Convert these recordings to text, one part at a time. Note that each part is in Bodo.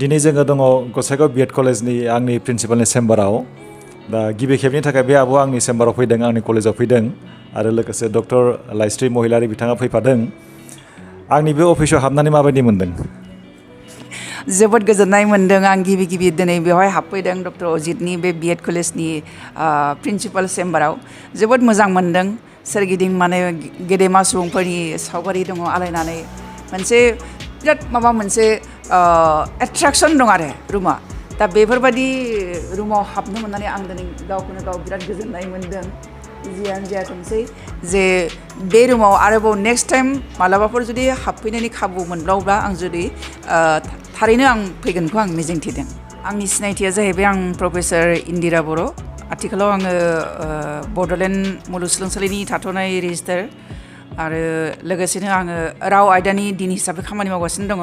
दिनै जोङो दङ गसाइगाव बिएड कलेजनि आंनि प्रिन्सिपालनि चेम्बाराव दा गिबि खेबनि थाखाय बे आब'आ आंनि चेम्बाराव फैदों आंनि कलेजाव फैदों आरो लोगोसे डक्टर लाइस्रि महिलारि बिथाङा फैफादों आंनि बे अफिसाव हाबनानै माबायदि मोनदों जोबोद गोजोननाय मोनदों आं गिबि दिनै बेवहाय हाबफैदों डक्टर अजितनि बे बिएड कलेजनि प्रिन्सिपाल चेम्बाराव जोबोद मोजां मोनदों सोरगिदिं माने गेदेमा सुबुंफोरनि सावगारि दङ आलायनानै मोनसे बिराद माबा मोनसे एट्राक्सन दं आरो रुमा दा बेफोरबायदि रुमाव हाबनो मोननानै आं दिनै गावखौनो गाव बिराद गोजोननाय मोनदों जियानो जायाथोंसै जे बे रुमाव आरोबाव नेक्स्ट टाइम मालाबाफोर जुदि हाबफैनायनि खाबु मोनब्लावब्ला आं जुदि थारैनो आं फैगोनखौ आं मिजिंथिदों आंनि सिनायथिया जाहैबाय आं प्रफेसर इन्दिरा बर' आथिखालाव आङो बड'लेण्ड मुलुगसोलोंसालिनि थाथ'नाय रेजिस्टार आरो लोगोसेनो आङो राव आयदानि दिन हिसाबै खामानि मावगासिनो दङ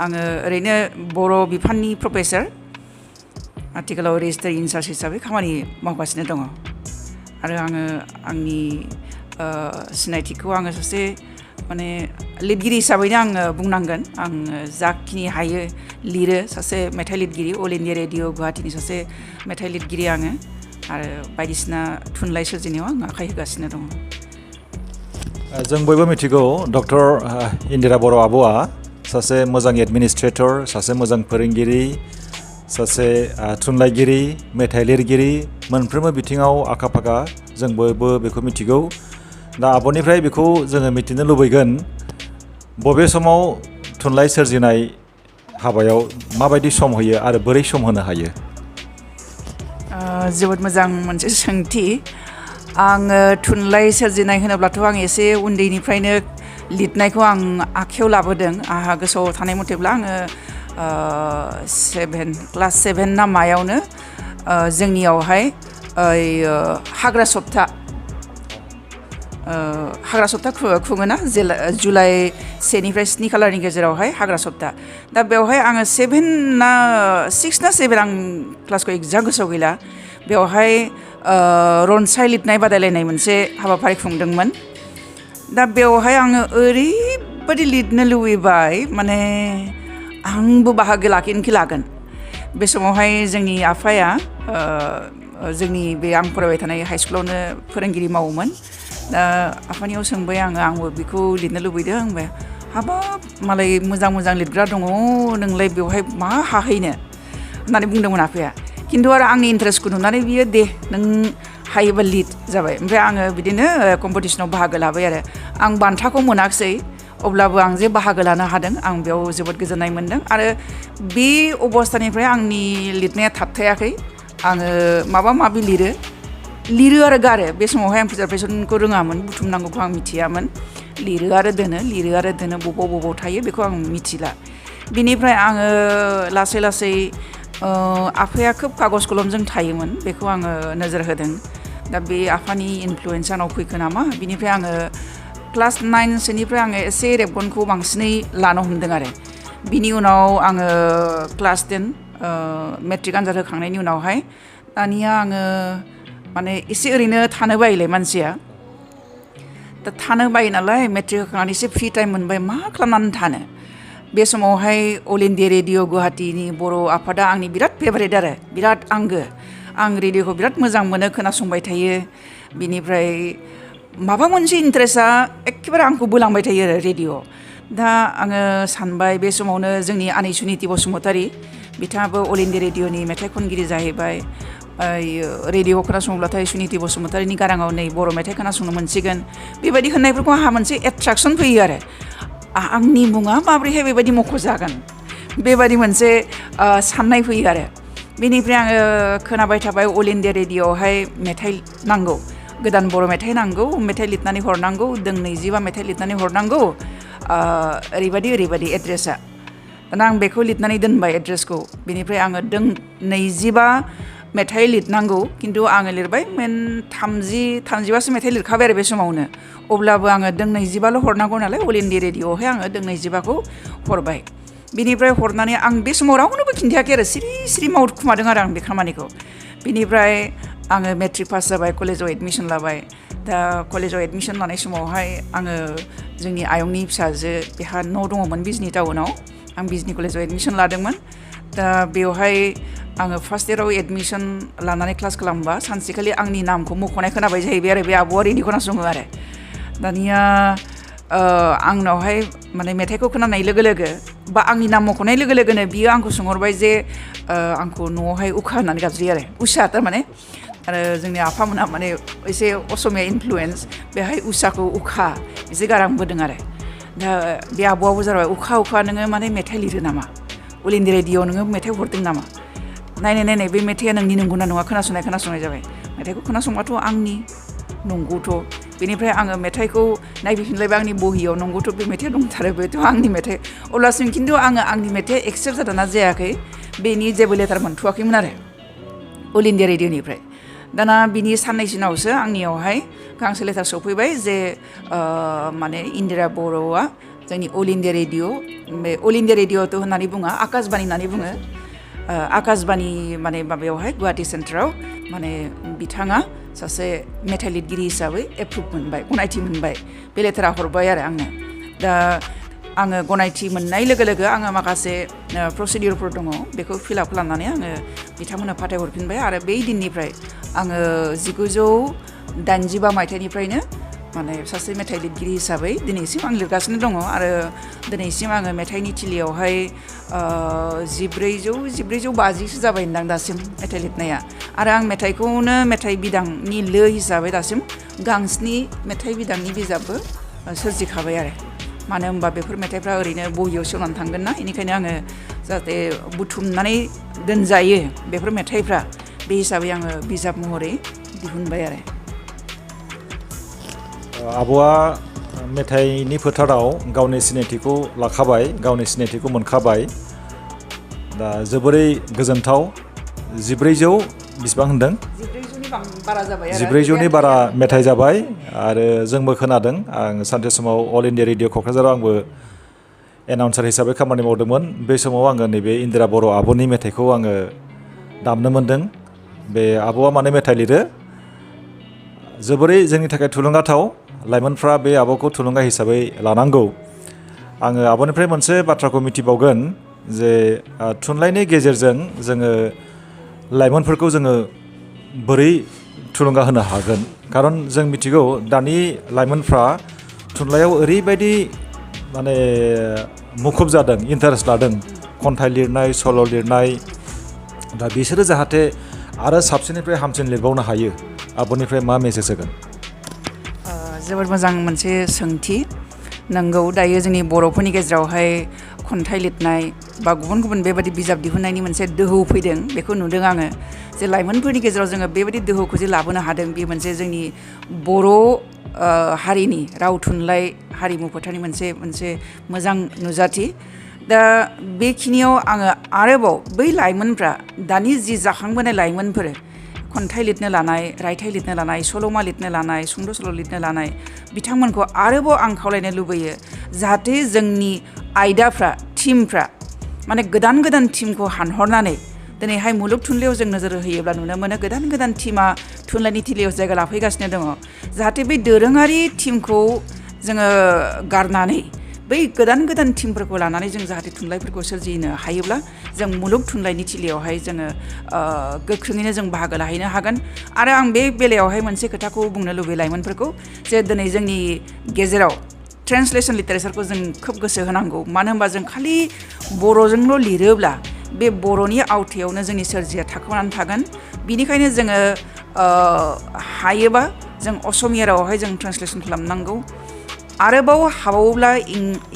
आङो ओरैनो बर' बिफाननि प्रफेसर आथिखालाव रेजिस्टार इनचार्ज हिसाबै खामानि मावगासिनो दङ आरो आङो आंनि सिनायथिखौ आङो सासे माने लिरगिरि हिसाबैनो आङो बुंनांगोन आं जाखिनि हायो लिरो सासे मेथाइ लिरगिरि अल इन्डिया रेडिअ गुवाहाटीनि सासे मेथाइ लिरगिरि आङो आरो बायदिसिना थुनलाइ सोरजिनायाव आं आखाइ होगासिनो दङ जों बयबो मिथिगौ डक्टर इन्दिरा बर' आब'आ सासे मोजां एडमिनिस्ट्रेटर सासे मोजां फोरोंगिरि सासे थुनलाइगिरि मेथाइ लिरगिरि मोनफ्रोमबो बिथिङाव आखा फाखा जों बयबो बेखौ मिथिगौ दा आब'निफ्राय बेखौ जोङो मिथिनो लुबैगोन बबे समाव थुनलाइ सोरजिनाय हाबायाव माबायदि सम होयो आरो बोरै सम होनो हायो जोबोद मोजां मोनसे सोंथि आङो थुनलाइ सोरजिनाय होनोब्लाथ' आं एसे उन्दैनिफ्रायनो लिरनायखौ आं आखायाव लाबोदों आंहा गोसोआव थानाय मथेब्ला आङो क्लास 7 ना मायावनो जोंनियावहाय हाग्रा सप्ता खुङोना जुलाइ 1निफ्राय 7 खालारनि गेजेरावहाय हाग्रा सप्ता दा बेवहाय आङो 6 ना 7 आं क्लासखौ एक्जाक्ट गोसोआव गैला बेवहाय रनसाय लिरनाय बादायलायनाय मोनसे हाबाफारि खुंदोंमोन दा बेवहाय आङो ओरैबायदि लिरनो लुबैबाय माने आंबो बाहागो लागोन बे समावहाय जोंनि आफाया जोंनि बे आं फरायबाय थानाय हाइ स्कुलावनो फोरोंगिरि मावोमोन दा आफानियाव सोंबाय आंबो बेखौ लिरनो लुबैदों होनबाय हाबाब मालाय मोजां लिरग्रा दङ नोंलाय बेवहाय मा हाहैनो होननानै बुंदोंमोन आफाया खिन्थु आरो आंनि इन्टारेस्टखौ नुनानै बियो दे नों हायोबा लिर जाबाय ओमफ्राय आङो बिदिनो कम्पिटिसनाव बाहागो लाबाय आरो आं बान्थाखौ मोनाखिसै अब्लाबो आं जे बाहागो लानो हादों आं बेयाव जोबोद गोजोननाय मोनदों आरो बे अबस्थानिफ्राय आंनि लिरनाया थाबथायाखै आङो माबा माबि लिरो आरो गारो बे समावहाय आं प्रिजार्भेसनखौ रोङामोन बुथुमनांगौखौ आं मिथियामोन लिरो आरो दोनो बबाव थायो बेखौ आं मिथिला बिनिफ्राय आङो लासै आफाया खोब कागज कलमजों थायोमोन बेखौ आङो नोजोर होदों दा बे आफानि इनफ्लुयेन्स आंनाव फैखो नामा बिनिफ्राय आङो क्लास 9 सोनिफ्राय आङो एसे रेबगनखौ बांसिनै लानो हमदों आरो बिनि उनाव आङो क्लास 10 मेट्रिक आनजाद होखांनायनि उनावहाय दानिया आङो माने एसे ओरैनो थानो बायोलाय मानसिया दा थानो बायो नालाय मेट्रिक होखांनानै एसे फ्रि टाइम मोनबाय मा खालामनानै थानो बे समावहाय अल इन्डिया रेडिअ गुवाहाटीनि बर' आफादा आंनि बिराद फेभारेट आरो बिराद आंगो आं रेडिअखौ बिराद मोजां मोनो खोनासंबाय थायो बिनिफ्राय माबा मोनसे इन्टारेस्टआ एखेबारे आंखौ बोलांबाय थायो आरो रेडिअ दा आङो सानबाय बे समावनो जोंनि आनै सुनिति बसुमतारी बिथाङाबो अल इन्डिया रेडिअनि मेथाइ खनगिरि जाहैबाय रेडिअ खोनासङोब्लाथाय सुनिति बसुमतारीनि गाराङाव नै बर' मेथाइ खोनासंनो मोनसिगोन बेबायदि होननायफोरखौ आंहा मोनसे एट्राक्सन फैयो आरो आंनि मुङा माब्रैहाय बेबायदि मख'जागोन बेबायदि मोनसे साननाय फैयो आरो बेनिफ्राय आङो खोनाबाय थाबाय अल इन्डिया रेडिअआवहाय मेथाइ नांगौ गोदान बर' मेथाइ नांगौ मेथाइ लिरनानै हरनांगौ दों 25 मेथाइ लिरनानै हरनांगौ ओरैबायदि एड्रेसा दाना आं बेखौ लिरनानै दोनबाय एड्रेसखौ बेनिफ्राय आङो दों 25 मेथाइ लिरनांगौ खिन्थु आङो लिरबाय 30-35सो मेथाइ लिरखाबाय आरो बे समावनो अब्लाबो आङो दों 25ल' हरनांगौ नालाय अल इन्डिया रेडिअआवहाय आङो दों 25खौ हरबाय बिनिफ्राय हरनानै आं बे समाव रावनोबो खिन्थायाखै आरो सिरि मावखुमादों आरो आं बे खामानिखौ बिनिफ्राय आङो मेट्रिक पास जाबाय कलेजाव एडमिसन लाबाय दा कलेजाव एडमिसन लानाय समावहाय आङो जोंनि आयंनि फिसाजो बेहा न' दङमोन बिजनि टाउनाव आं बिजनि कलेजाव एडमिसन लादोंमोन दा बेवहाय आङो फार्स्ट इयाराव एडमिसन लानानै क्लास खालामबा सानसेखालि आंनि नामखौ मख'नाय खोनाबाय जाहैबाय आरो बे आब'आ रेडि खोनासङो आरो दानिया आंनावहाय माने मेथाइखौ खोनानाय लोगो लोगो बा आंनि नाम मख'नाय लोगो लोगोनो बियो आंखौ सोंहरबाय जे आंखौ न'आवहाय उखा होननानै गाबज्रियो आरो उषा थारमाने आरो जोंनि आफामोनहा माने एसे असमिया इनफ्लुयेन्स बेहाय उषाखौ उखा एसे गारांबोदों आरो दा बे आब'आबो जाबाय उखा नोङो माने मेथाइ लिरो नामा अल इन्डिया रेडिअ'आव नोङो मेथाइ हरदों नामा नायनाय बे मेथाइआ नोंनि नंगौना नङा खोनासंनाय जाबाय मेथाइखौ खोनासंबाथ' आंनि नंगौथ' बेनिफ्राय आङो मेथाइखौ नायफिनलायबाय आंनि बहियाव नंगौथ' बे मेथाइआ दंथारो बेथ' आंनि मेथाइ अब्लासिम खिन्थु आङो आंनि मेथाइआ एक्सेप्ट जादोंना जायाखै बेनि जेबो लेटार मोनथ'वाखैमोन आरो अल इन्डिया रेडिअ'निफ्राय दाना बिनि साननैसो उनावसो आंनियावहाय गांसे लेटार सफैबाय जे माने इन्दिरा बर'आ जोंनि अल इन्डिया रेडिअ' बे अल इन्डिया रेडिअ'थ' होननानै बुङा आकाशबाणी होननानै बुङो आकाशबाणी माने माबायावहाय गुवाहाटि सेन्टाराव माने बिथाङा सासे मेथाइ लिरगिरि हिसाबै एप्रुभ मोनबाय गनायथि मोनबाय बे लेटारा हरबाय आरो आंनो दा आङो गनायथि मोननाय लोगो लोगो आङो माखासे प्रसिडिउरफोर दङ बेखौ फिलआप खालामनानै आङो बिथांमोननो फाथायहरफिनबाय आरो बै दिननिफ्राय आङो 1985 मायथाइनिफ्रायनो माने सासे मेथाइ लिरगिरि हिसाबै दिनैसिम आं लिरगासिनो दङ आरो दिनैसिम आङो मेथाइनि थिलियावहाय 1450सो जाबाय होनदां दासिम मेथाइ लिरनाया आरो आं मेथाइखौनो मेथाइ बिदांनि लो हिसाबै दासिम गांस्नि मेथाइ बिदांनि बिजाबबो सोरजिखाबाय आरो मानो होनबा बेफोर मेथाइफ्रा ओरैनो बहियाव सेवनानै थांगोन ना बेनिखायनो आङो जाहाथे बुथुमनानै दोनजायो बेफोर मेथाइफ्रा बे हिसाबै आङो बिजाब महरै दिहुनबाय आरो आब'आ मेथाइनि फोथाराव गावनि सिनायथिखौ लाखाबाय गावनि सिनायथिखौ मोनखाबाय दा जोबोरै गोजोनथाव 1400 बेसेबां होनदों 1400नि बारा मेथाइ जाबाय आरो जोंबो खोनादों आं सानसे समाव अल इन्डिया रेडिअ' क'क्राझाराव आंबो एनाउन्सार हिसाबै खामानि मावदोंमोन बे समाव आङो नैबे इन्दिरा बर' आब'नि मेथाइखौ आङो दामनो मोन्दों बे आब'आ माने मेथाइ लिरो जोबोरै जोंनि थाखाय थुलुंगाथाव लाइमोनफ्रा बे आब'खौ थुलुंगा हिसाबै लानांगौ आङो आब'निफ्राय मोनसे बाथ्राखौ मिथिबावगोन जे थुनलाइनि गेजेरजों जोङो लाइमोनफोरखौ जोङो बोरै थुलुंगा होनो हागोन खारन जों मिथिगौ दानि लाइमोनफ्रा थुनलाइयाव ओरैबायदि माने मुखुब जादों इन्टारेस्ट लादों खन्थाइ लिरनाय सल' लिरनाय दा बिसोरो जाहाथे आरो साबसिननिफ्राय हामसिन लिरबावनो हायो आब'निफ्राय मा मेसेज होगोन जोबोर मोजां मोनसे सोंथि नंगौ दायो जोंनि बर'फोरनि गेजेरावहाय खन्थाइ लिरनाय बा गुबुन गुबुन बेबायदि बिजाब दिहुननायनि मोनसे दोहौ फैदों बेखौ नुदों आङो जे लाइमोनफोरनि गेजेराव जोङो बेबायदि दोहौखौ जे लाबोनो हादों बे मोनसे जोंनि बर' हारिनि राव थुनलाइ हारिमु फोथारनि मोनसे मोजां नुजाथि दा बेखिनियाव आङो आरोबाव बै लाइमोनफ्रा दानि जि जाखांबोनाय लाइमोनफोर खन्थाइ लिरनो लानाय रायथाइ लिरनो लानाय सल'मा लिरनो लानाय सुंद' सल' लिरनो लानाय बिथांमोनखौ आरोबाव आं खावलायनो लुबैयो जाहाथे जोंनि आयदाफ्रा थिमफ्रा माने गोदान थिमखौ हानहरनानै दिनैहाय मुलुग थुनलाइयाव जों नोजोर होयोब्ला नुनो मोनो गोदान थिमा थुनलाइनि थिलियाव जायगा लाफैगासिनो दङ जाहाथे बै दोरोङारि थिमखौ जोङो गारनानै बै गोदान थिमफोरखौ लानानै जों जाहाथे थुनलाइफोरखौ सोरजिनो हायोब्ला जों मुलुग थुनलाइनि थिलियावहाय जोङो गोख्रोङैनो जों बाहागो लाहैनो हागोन आरो आं बे बेलायावहाय मोनसे खोथाखौ बुंनो लुबैयो लाइमोनफोरखौ जे दिनै जोंनि गेजेराव ट्रेन्सलेसन लिटारेचारखौ जों खोब गोसो होनांगौ मानो होनबा जों खालि बर'जोंल' लिरोब्ला बे बर'नि आवथायावनो जोंनि सोरजिया थाखोमानानै थागोन बिनिखायनो जोङो हायोबा जों असमिया रावावहाय जों ट्रेन्सलेसन खालामनांगौ आरोबाव हाबावोब्ला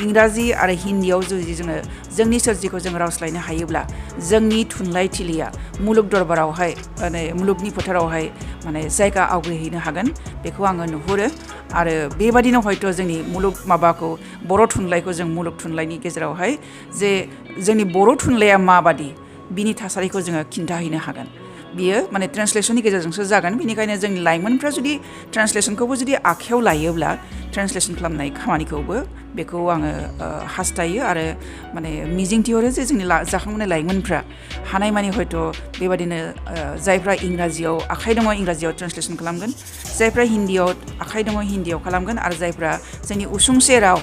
इंराजि आरो हिन्दीयाव जुदि जोङो जोंनि सोरजिखौ जों रावस्लायनो हायोब्ला जोंनि थुनलाइ थिलिया मुलुग दरबारावहाय माने मुलुगनि फोथारावहाय माने जायगा आवग्रिहैनो हागोन बेखौ आङो नुहुरो आरो बेबादिनो हयथ' जोंनि मुलुग माबाखौ बर' थुनलाइखौ जों मुलुग थुनलाइनि गेजेरावहाय जे जोंनि बर' थुनलाइया माबादि बिनि थासारिखौ जोङो खिन्थाहैनो हागोन बियो माने ट्रेन्सलेसननि गेजेरजोंसो जागोन बेनिखायनो जोंनि लाइमोनफ्रा जुदि ट्रेन्सलेसनखौबो जुदि आखायाव लायोब्ला ट्रेन्सलेसन खालामनाय खामानिखौबो बेखौ आङो हास्थायो आरो माने मिजिंथिहरो जे जोंनि जाखांबोनाय लाइमोनफ्रा हानायमानि हयथ' बेबादिनो जायफ्रा इंराजियाव आखाइ दङ इंराजियाव ट्रेन्सलेसन खालामगोन जायफ्रा हिन्दीयाव आखाइ दङ हिन्दीयाव खालामगोन आरो जायफ्रा जोंनि उसुंसे राव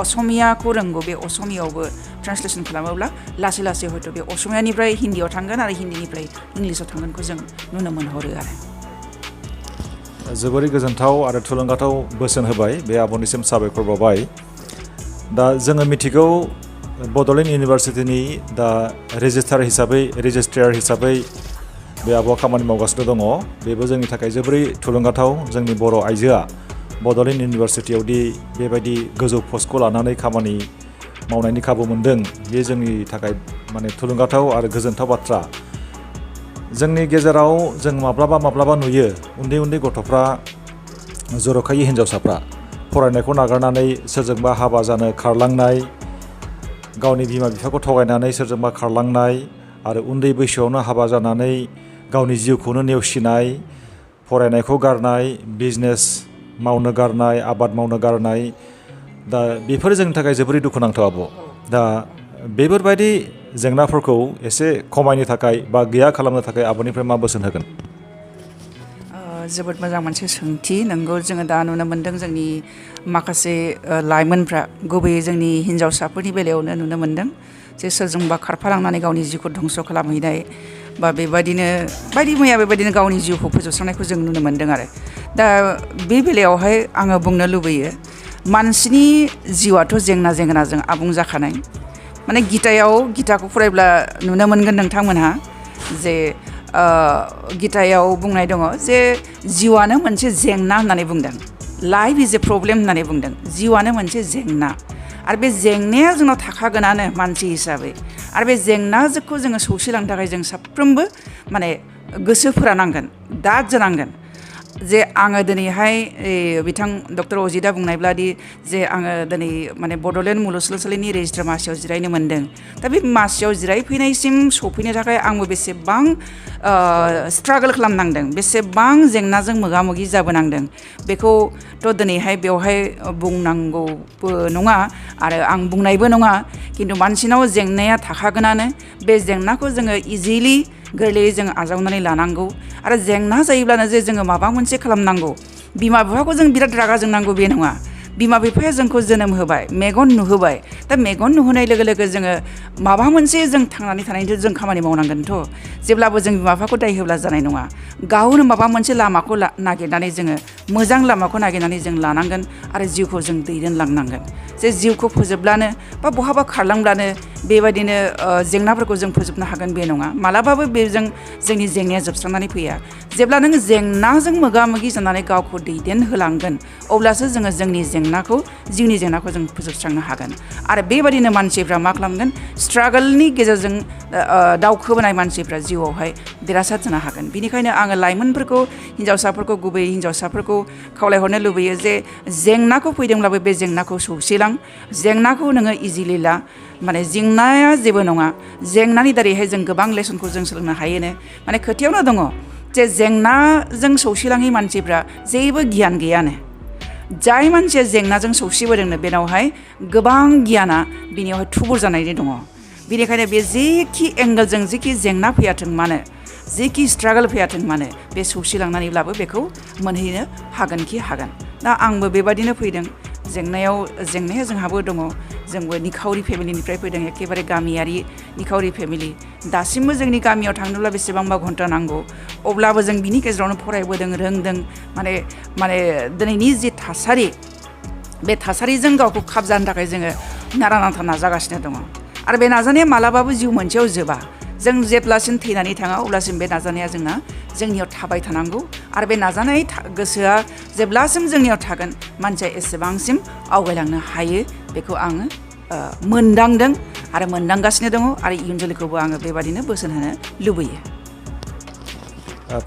असमियाखौ रोंगौ बे असमियावबो ट्रान्सलेसन खालामोब्ला लासै लासै हयथ' बे असमियानिफ्राय हिन्दीयाव थांगोन आरो हिन्दीनिफ्राय इंलिसाव थांगोनखौ जों नुनो मोनहरो आरो जोबोरै गोजोनथाव आरो थुलुंगाथाव बोसोन होबाय बे आब'निसिम साबायखर बावबाय दा जोङो मिथिगौ बड'लेण्ड इउनिभारसिटिनि दा रेजिस्ट्रार हिसाबै बे आब'आ खामानि मावगासिनो दङ बेबो जोंनि थाखाय जोबोरै थुलुंगाथाव जोंनि बर' आइजोआ बड'लेण्ड इउनिभारसिटियावदि बेबायदि गोजौ पस्टखौ लानानै खामानि मावनायनि खाबु मोनदों बे जोंनि थाखाय माने थुलुंगाथाव आरो गोजोनथाव बाथ्रा जोंनि गेजेराव जों माब्लाबा नुयो उन्दै गथ'फ्रा जर'खायै हिन्जावसाफ्रा फरायनायखौ नागारनानै सोरजोंबा हाबा जानो खारलांनाय गावनि बिमा बिफाखौ थगायनानै सोरजोंबा खारलांनाय आरो उन्दै बैसोआवनो हाबा जानानै गावनि जिउखौनो नेवसिनाय फरायनायखौ गारनाय बिजनेस मावनो गारनाय आबाद मावनो गारनाय दा बेफोर जोंनि थाखाय जोबोरै दुखुनांथाव आब' दा बेफोरबायदि जेंनाफोरखौ एसे खमायनो थाखाय बा गैया खालामनो थाखाय आब'निफ्राय मा बोसोन होगोन जोबोद मोजां मोनसे सोंथि नोंगौ जोङो दा नुनो मोन्दों जोंनि माखासे लाइमोनफ्रा गुबैयै जोंनि हिन्जावसाफोरनि बेलायावनो नुनो मोन्दों जे सोरजोंबा खारफालांनानै गावनि जिउखौ धंस' खालामहैनाय बा बेबायदिनो बायदि मैया बेबायदिनो गावनि जिउखौ फोजोबस्रांनायखौ जों नुनो मोन्दों आरो दा बे बेलायावहाय आङो बुंनो लुबैयो मानसिनि जिउआथ' जेंनाजों आबुं जाखानाय माने गिताखौ फरायब्ला नुनो मोनगोन नोंथांमोनहा जे गितायाव बुंनाय दङ जे जिउआनो मोनसे जेंना होननानै बुंदों लाइफ इज ए प्रब्लेम होननानै बुंदों जिउआनो मोनसे जेंना आरो बे जेंनाया जोंनाव थाखागोनानो मानसि हिसाबै आरो बे जेंनाखौ जोङो सौसिलांनो थाखाय जों साफ्रोमबो माने गोसो फोरानांगोन दाद जानांगोन जे आङो दिनैहाय बिथां डक्टर अजितआ बुंनायब्लादि जे आङो दिनै माने बड'लेण्ड मुलुगसोलोंसालिनि रेजिस्ट्रार मासियाव जिरायनो मोन्दों दा बे मासियाव जिरायफैनायसिम सफैनो थाखाय आंबो बेसेबां स्ट्रागोल खालामनांदों बेसेबां जेंनाजों मोगा मोगि जाबोनांदों बेखौथ' दिनैहाय बेवहाय बुंनांगौबो नङा आरो आं बुंनायबो नङा खिन्थु मानसिनाव जेंनाया थाखागोनानो बे जेंनाखौ जोङो इजिलि गोरलैयै जों आजावनानै लानांगौ आरो जेंना जायोब्लानो जे जोङो माबा मोनसे खालामनांगौ बिमा बिफाखौ जों बिराद रागा जोंनांगौ बे नङा बिमा बिफाया जोंखौ जोनोम होबाय मेगन नुहोबाय दा मेगन नुहोनाय लोगो लोगो जोङो माबा मोनसे जों थांनानै थानायनि जों खामानि मावनांगोनथ' जेब्लाबो जों बिमा बिफाखौ दाय होब्ला जानाय नङा गावनो माबा मोनसे लामाखौ नागिरनानै जोङो मोजां लामाखौ नागिरनानै जों लानांगोन आरो जिउखौ जों दैदेनलांनांगोन जे जिउखौ फोजोबब्लानो बा बहाबा खारलांब्लानो बेबायदिनो जेंनाफोरखौ जों फोजोबनो हागोन बे नङा मालाबाबो बेजों जोंनि जेंनाया जोबस्रांनानै फैया जेब्ला नों जेंनाजों मोगा मोगि जानानै गावखौ दैदेनहोलांगोन अब्लासो जोङो जोंनि जिउनि जेंनाखौ जों फोजोबस्रांनो हागोन आरो बेबायदिनो मानसिफ्रा मा खालामगोन स्ट्रागोलनि गेजेरजों दावखोबोनाय मानसिफ्रा जिउआवहाय देरहासार जानो हागोन बेनिखायनो आङो लाइमोनफोरखौ हिन्जावसाफोरखौ गुबैयै हिन्जावसाफोरखौ खावलायहरनो लुबैयो जे जेंनाखौ फैदोंब्लाबो बे जेंनाखौ सौसिलां जेंनाखौ नोङो इजिलि ला माने जेंनाया जेबो नङा जेंनानि दारैहाय जों गोबां लेसनखौ जों सोलोंनो हायोनो माने खोथायावनो दङ जे जेंनाजों सौसिलाङै मानसिफ्रा जेबो गियान गैयानो जाय मानसिया जेंनाजों सौसिबोदोंनो बेनावहाय गोबां गियाना बिनियावहाय थुबुर जानानै दङ बेनिखायनो बे जेखि एंगेलजों जेखि जेंना फैयाथों मानो जेखि स्ट्रागल फैयाथों मानो बे सौसिलांनानैब्लाबो बेखौ मोनहैनो हागोनखि हागोन दा आंबो बेबादिनो फैदों जेंनाया जोंहाबो दङ जोंबो निखावरि फेमिलिनिफ्राय फैदों एखेबारे गामियारि निखावरि फेमिलि दासिमबो जोंनि गामियाव थांनोब्ला बेसेबांबा घन्टा नांगौ अब्लाबो जों बिनि गेजेरावनो फरायबोदों रोंदों माने दिनैनि जि थासारि बे थासारिजों गावखौ खाब जानो थाखाय जोङो नारा नाथा नाजागासिनो दङ आरो बे नाजानाया मालाबाबो जिउ मोनसेयाव जोबा जों जेब्लासिम थैनानै थाङा अब्लासिम बे नाजानाया जोंनियाव थाबाय थानांगौ आरो बे नाजानाय गोसोआ जेब्लासिम जोंनियाव थागोन मानसिया एसेबांसिम आवगायलांनो हायो बेखौ आङो मोनदांदों आरो मोनदांगासिनो दङ आरो इयुन जोलैखौबो आङो बेबादिनो बोसोन होनो लुबैयो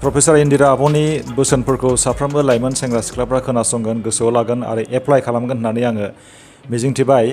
प्रफेसर इन्दिरा आब'नि बोसोनफोरखौ साफ्रोमबो लाइमोन सेंग्रा सिख्लाफ्रा खोनासंगोन गोसोआव लागोन आरो एप्लाइ खालामगोन होननानै आङो मिजिंथिबाय